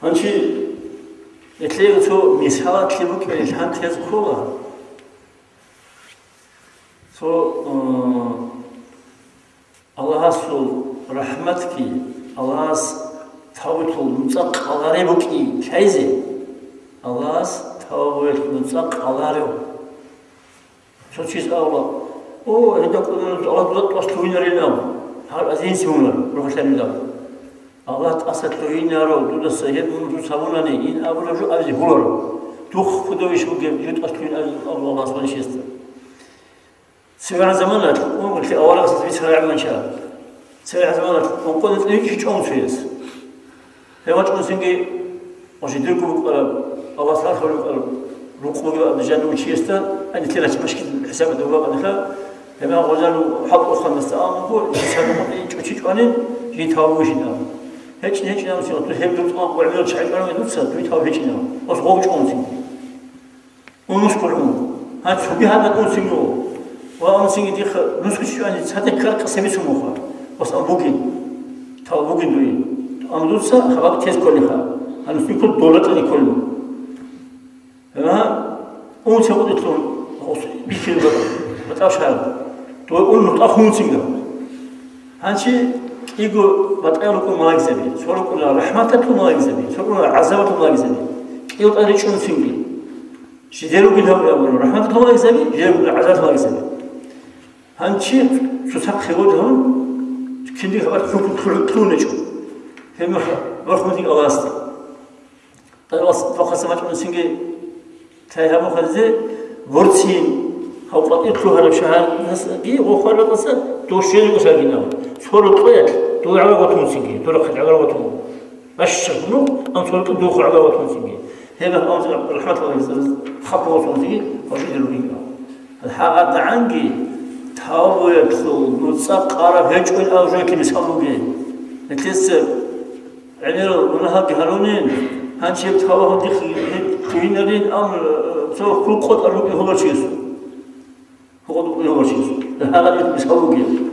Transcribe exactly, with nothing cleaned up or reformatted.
Гьанчи, гьелъие цо мисалалъе букӀине лъантӀе ккола. Цо, э, Аллагьасул рахӀматги, Аллагьас тавбуялъул нуцӀа къалареб букӀин лъазе, Аллагьас тавбуялъул нуцӀа къаларев. Цо чияс абула: «О, гьедин кӀудияв Аллагь дуда тӀаса лъугьинарин», – абун, гьар азинси гьунар рухӀалъанилан. Аллагь тӀаса лъугьинаро, дудаса гьеб мун дуца гьабунани, ин абураб жо абизе гьуларо. Духъ кодовищ бугеб, жо тӀаса лъугьин абизе Аллагьас ванищ гьесда. ЦебегӀан заманалъ, умумулъе аварагасда бицараб гӀемерал чагӀи. ЦебегӀан заманалъ ункъоялда цӀикӀкӀун чӀун цояс. Гьев вачӀунцинги, ва жидерго букӀараб, Аллагьас рахъалъ букӀараб рукъ бугеб абдежанив чиясда, гьанив тӀаде бащдаб хӀисабалда бугеб бакӀалда, гьеб гъозал хӀалтӀухъанасда абун буго, жица нухъе чӀучи чӀванин, жий тавбу вищин абун. ГьечӀин, гьечӀин абун, гьеб дур цӀакъ гӀемерал чагӀи чӀванин дуца, дуе тавбу гьечӀин абун. Ос гъов чӀунцин. Унус гурун. Гьанже цоги гьадаб унцин вуго. Ва унцинги диха нусго чӀвани цадахъ ккараб къиса бицун бугоха. Ос ам бугин. Тавбу бугин дуе. Ам дуца хабаб тез кколиха. Гьанус никур дола кьани кколин. Ва унцин гъудулъун ос бихьин батӀа-, батӀа шагьар. Дуе ун нутӀахъ унцинга. Гьанчи кӀиго батӀа рукӀун малаикзаби. Цо рукӀуна рахӀматалъул малаикзаби. Цо рукӀуна гӀазабалъул малаикзаби. КӀиго тӀад ричӀунцинги. Жидер ругел гьаб абуна, рахӀматалъул малаикзаби, жидер ругел гӀазабалъул малаикзаби. Гьанчи цоцахъ гьевги гьабун, киндеги хабар лъун-, лъун-, лъун гьечӀо. Гьеб мехалъ вахунлъи Аллагьасда. Аллагьас вахъаса вачӀунцинги лъай гьабун хадизе, борцин, гьав къватӀир лъугьараб шагьарасги гъохъ варакьаса, дов щвезегӀан сагинав. Цо рокьоялъ дов гӀагар ватунцинги, дов рахъалъ гӀагар ватун. Баща гьунур, ам цо рокьи дов гӀагар ватунцинги. Гьеб гьаб ам рахӀматаллагьи хапугъасунцинги гьав жидер ругин. ГьагъадгӀанги тавбуялъул нуцӀа къараб гьечӀо абураб жоялъе мисал бугеб. Гьелъеца гӀемерал мунагьалги гьарунин, гьанчи гьеб тавбу гьаб дихъ гьеб тугьинарин, ам цо хъул къотӀар букӀин гьулар чиясул. Гьукъа дукъин гьулар чиясул. Гьагъадин мисал бугеб.